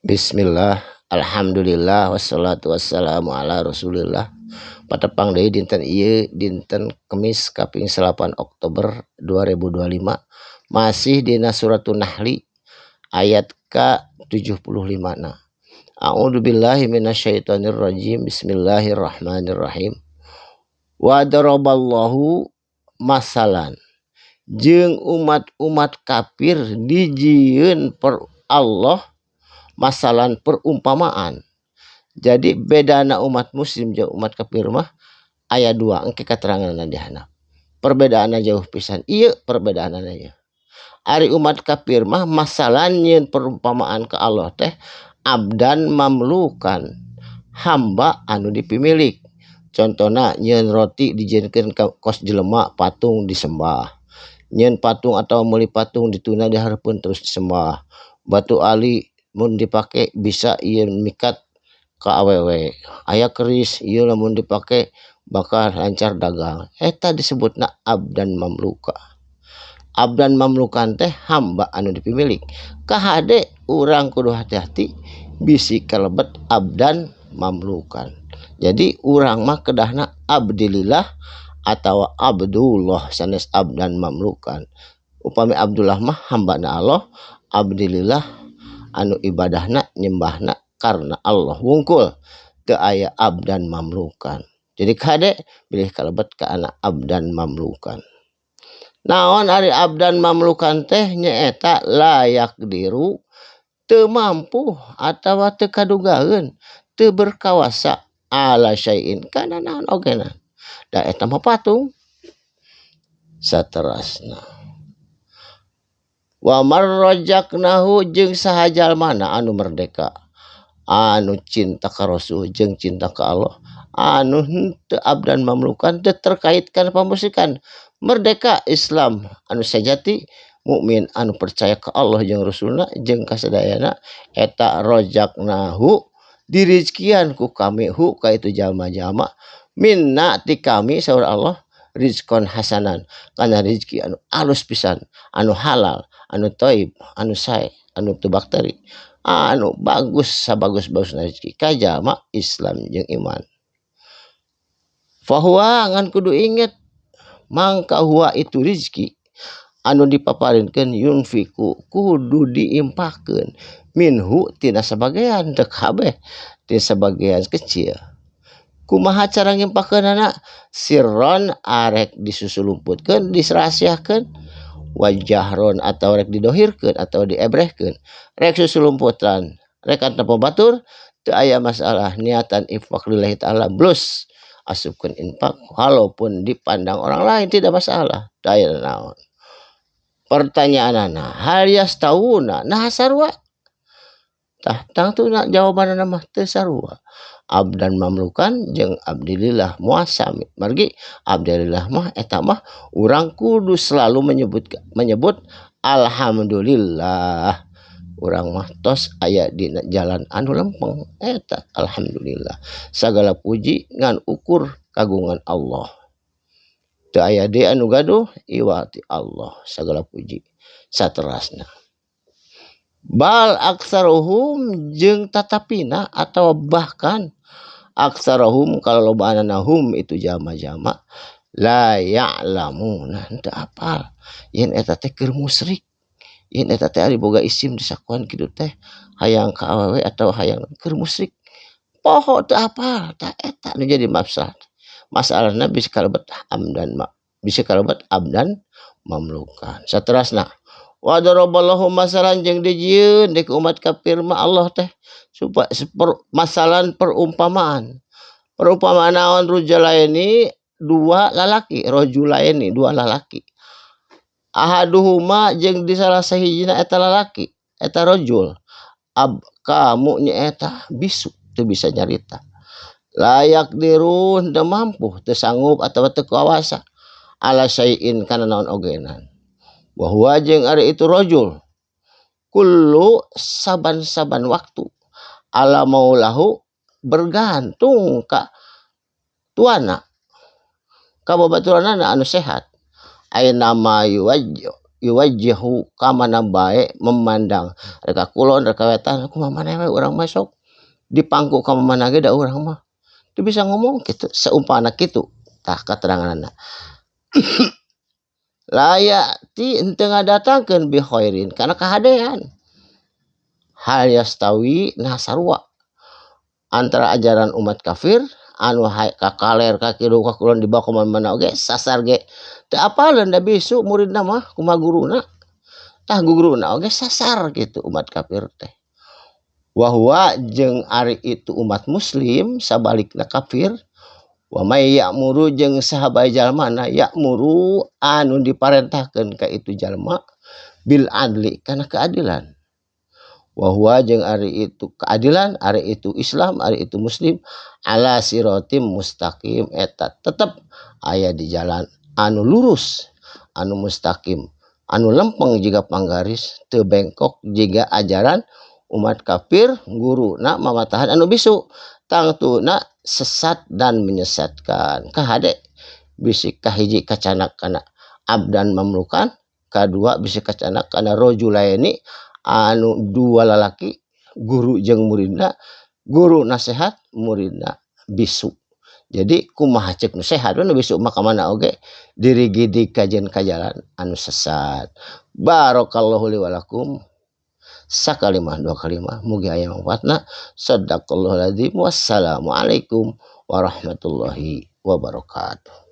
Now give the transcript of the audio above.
Bismillah, alhamdulillah, wassalatu wassalamu ala rasulillah. Patepang deui dinten ieu, dinten Kemis kaping 9 Oktober 2025, masih dina Suratun Nahli ayat ka 75 na. A'udzubillahi minasyaitonir rajim. Bismillahirrahmanirrahim. Wa daraballahu masalan jeung umat-umat kafir dijieun per Allah masalan perumpamaan. Jadi bedana umat muslim jeung umat kafir mah aya dua, engke kateranganna di handap. Perbedaanna jauh pisan. Ieu perbedaanna ieu. Ari umat kafir mah masalan nyieun perumpamaan ka Allah teh abdan mamlukan, hamba anu dipimilik. Contohna nyieun roti dijieunkeun ka kos jelema, patung disembah. Nyieun patung atau meuli patung dituna di hareupeun terus disembah. Batu ali mun dipake bisa ieu mikat ka awewe. Aya keris ieu lamun dipake bakal lancar dagang. Eta disebutna abdan mamluka. Abdan mamlukan teh hamba anu dipimilik. Kahade urang kudu hati-hati bisi kalebet abdan mamlukan. Jadi urang mah kedahna abdilillah atau abdullah sanes abdan mamlukan. Upami Abdullah mah hambana Allah, abdilillah anu ibadahna nyembahna karena Allah wungkul, teu aya abdan mamlukan. Jadi kade bilih kalebet ka anak abdan mamlukan. Naon ari abdan mamlukan teh? Nyaeta layak diru, teu mampu atawa teu kadugaeun, teu berkawasa ala syai'in kana naon ogena. Da eta mah patung. Saterasna wa marrajaknahu jeung saha jalmana anu merdeka, anu cinta ka Rasul jeung cinta ka Allah, anu henteu abdan mamlukan, teu terkait kana pamusyrikan, merdeka Islam anu sejati, mukmin anu percaya ka Allah jeung Rasulna jeung kasadayana, eta rojaknahu dirizkian ku kami hu ka itu jalma-jalma, minna ti kami saur Allah, rizkon hasanan kana rizki anu alus pisan, anu halal, anu thayyib, anu sae, anu teu bakteri, anu bagus sabagus-bagusna rizki ka jalma Islam jeung iman. Fahuwa ngan kudu inget mangka huwa itu rizki anu dipaparinkeun yunfiku kudu diimpakeun minhu tina sabagean, teu kabeh, tina sabagean kecil. Kumaha cara ngimpakeunana? Sirron arek disusulumputkeun, disrahasiakeun, wajahron atau rek didohirkeun atau diebrehkeun, rek susulumputan rek tanpa batur teu aya masalah, niatan infak lillahi ta'ala blus asupkeun infak walaupun dipandang orang lain tidak masalah, teu aya naon. Pertanyaanana hal yastawuna, nah sarua? Tah tangtuna jawabanana mah teu sarua. Abdan mamlukan jeung abdilillah moal sami. Margi abdilillah mah eta mah urang kudu selalu menyebut alhamdulillah. Urang mah tos aya dina jalan anu lempeng eta alhamdulillah. Sagala puji ngan ukur kagungan Allah. Teu aya deui anu gaduh iwati Allah sagala puji saterasna. Bal aksaruhum jeung tatapina atau bahkan aksaruhum kalalobaanana hum itu jama-jama la ya'lamuna teu apal yen eta teh keur musyrik, yen eta teh ari boga isim disakuan kitu teh hayang ka awewe atau hayang keur musyrik, poho teu apal. Tah eta nu jadi masalah. Masalahna bisa kalebet amdan ma, bisa kalebet abdan mamlukan. Saterasna wa daraballahu masalan jeung dijieun deui ku umat kafir mah Allah teh supaya masalan perumpamaan. Perumpamaan naon? Rujalaini dua lalaki, rajulaini dua lalaki, ahaduhuma jeung di salah sahijina eta lalaki, eta rajul, ab kamu nyaeta bisu, teu bisa nyarita, layak dirun teu mampu, teu sanggup atawa teu kuasa ala syai'in kana naon ogenan. Wa huwa jeung ari itu rajul kullu saban-saban waktu ala maulahu bergantung ka tuana, ka babaturanana anu sehat. Aina ma yuwajjuh Yuwajjihu ka mana bae memandang rek ka kulon rek ka wetan kumaha maneh we urang mah sok dipangku ka mana ge da urang mah teu bisa ngomong kitu saumpamana kitu tah kateranganna la ya'ti henteu ngadatangkeun bi khairin kana kahadean hal yastawi nah sarua antara ajaran umat kafir anu ka kaler ka kidul ka kulon dibawa ka mana-mana oge sasar ge teu apaleun da bisu muridna mah kumaha guruna tah guruna oge sasar kitu umat kafir teh wa huwa jeung ari itu umat muslim sabalikna kafir wa may ya'muru jeung saha bae jalmana ya'muru anu diparentahkeun ka itu jalma bil adli kana keadilan wa huwa jeung ari itu keadilan ari itu Islam ari itu muslim ala siratim mustaqim eta tetep aya di jalan anu lurus anu mustaqim anu lempeng jiga panggaris teu bengkok jiga ajaran umat kafir guruna mamatahan anu bisu tangtuna sesat dan menyesatkan kahade bisi kahiji kacanak kana abdan mamlukan kadua bisi kacanak kana rajulaini anu dua lalaki guru jeung muridna guru nasehat muridna bisu jadi kumaha ceuk nu sehat we nu bisu mah ka mana oge dirigidig kajeun ka jalan anu sesat. Barakallahu li wa lakum sakalimah dua kalimah mugi aya mangfaatna. Sadaqallahul azim. Wassalamualaikum warahmatullahi wabarakatuh.